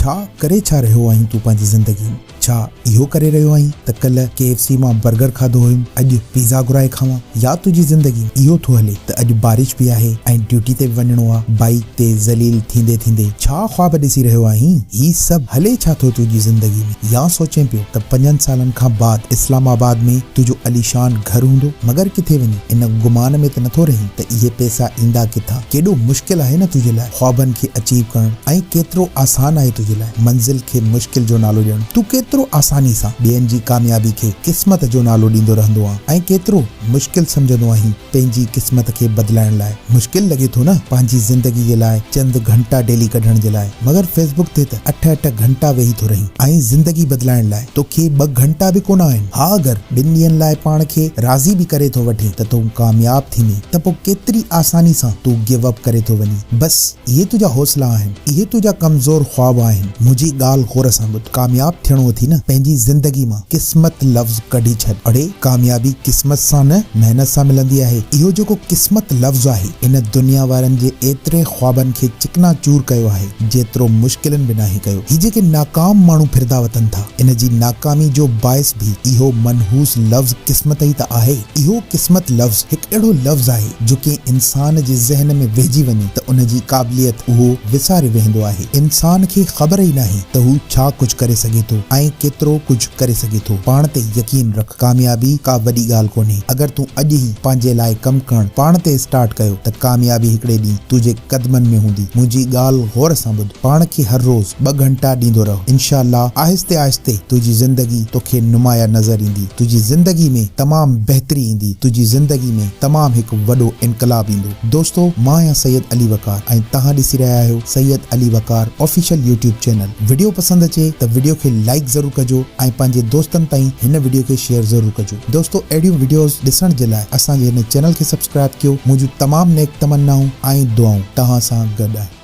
ڇا ڪري ڇا رهيو آهين تون پنهنجي زندگي ۾؟ ڇا اهو ڪري رهيو آهين ته ڪلهه ڪي ايف سي مان برگر کاڌو هيم اڄ پيزا گهرائي کاوان؟ يا تنهنجي زندگي ۾ اهو ٿو هلي ته اڄ بارش به آهي ۽ ڊيوٽي تي به وڃڻو آ، بائيڪ تي ذليل ٿيندي ٿيندي ڇا خواب ڏسي رهيو آهين؟ هي سڀ هلي ڇا ٿو تنهنجي زندگي ۾؟ يا سوچين پيو ته پنجن سالن کان بعد اسلام آباد ۾ تنهنجو عليشان گهر هوندو؟ مگر ڪٿي وڃي ان گمان ۾ ته نٿو رهين ته اهي پئسا ايندا ڪٿان؟ ڪيڏو مشڪل آهي نه تنهنجي لاء خوابن کي اچيو ڪرڻ ۽ ڪيترو آسان آهي تنهنجي لاء منزل کي مشڪل جو نالو ڏيڻ. تون ڪيترو آساني سان ٻين جي ڪاميابي کي قسمت جو نالو ڏيندو رهندو آن ۽ ڪيترو مشڪل سمجهندو آهين پنهنجي قسمت کي بدلائڻ لاء. مشڪل لڳي ٿو نه پنهنجي زندگي جي لاء چند گهنٽا ڊيلي ڪڍڻ جي لاء مگر فيس بڪ تي ته اٺ اٺ گهنٽا ويهي ٿو رهين ۽ زندگي بدلائڻ لاء توکي ٻه گهنٽا به ڪونه آهن. ها اگر ٻن ڏينهن لاء پاڻ کي راضي به ڪري ٿو وٺين ته تون ڪامياب ٿيندين ته پوء ڪيتري آساني سان تون گيو اپ ڪري ٿو وڃين. بس اهي تنهنجا حوصلا آهن، اهي تنهنجا ڪمزور خواب آهن. منهنجي ڳالهه غور سان ٻڌ. ڪامياب ٿيڻو اٿي نه پنهنجي زندگي مان قسمت لفظ ڪڍي ڇڏ. اڙي ڪاميابي قسمت سان نه محنت سان ملندي آهي. اهو جيڪو قسمت لفظ آهي ان دنيا وارن جي ايتري خوابن کي چڪنا چور ڪيو آهي جيترو مشڪلن به ناهي ڪيو. هي جيڪي ناڪام ماڻهو ڦردا وتن ٿا ان جي ناڪامي جو باعث به اهو منحوس لفظ قسمت ئي ته آهي. اهو قسمت لفظ هڪ اهڙو لفظ آهي جو ڪنهن انسان جي ذهن ۾ ويهجي وڃي ته ان جي قابليت اهو وساري ويهندو آهي. انسان کي خبر ئي ناهي ته هو ڇا ڪجهه ڪري سگهي ٿو ۽ ڪيترو ڪجهه ڪري سگهي ٿو. پاڻ تي يقين رک. ڪاميابي ڪا وڏي ڳالهه ڪونهي. اگر تون اڄ ئي پنهنجي لاء ڪم ڪرڻ پاڻ تي اسٽارٽ ڪيو ته ڪاميابي هڪڙي ڏينهن تنهنجي قدمن ۾ هوندي. منهنجي ڳالهه غور سان ٻڌ. پاڻ کي هر روز ٻه گهنٽا ڏيندو رهه. انشاء الله آهستي آهستي تنهنجي زندگي توکي نمايان نظر ايندي. تنهنجي زندگي ۾ تمام بهتري ايندي. تنهنجي زندگي ۾ تمام هڪ وڏو انقلاب ايندو. دوستو مان آهيان سيد علي وقار ۽ توهان ڏسي رهيا آهيو Syed Ali Waqar official YouTube channel. Video پسند اچي ته وڊيو کي لائيڪ ضرور ڪجو ۽ پنهنجي دوستن تائين هن وڊيو کي شيئر ضرور ڪجو. دوستو اهڙيون وڊيوز ڏسڻ جي لاء اسان جي هن چينل کي سبسڪرائيب ڪيو. منهنجون تمام نيڪ تمنائون ۽ دعائون توهان سان گڏ آهن.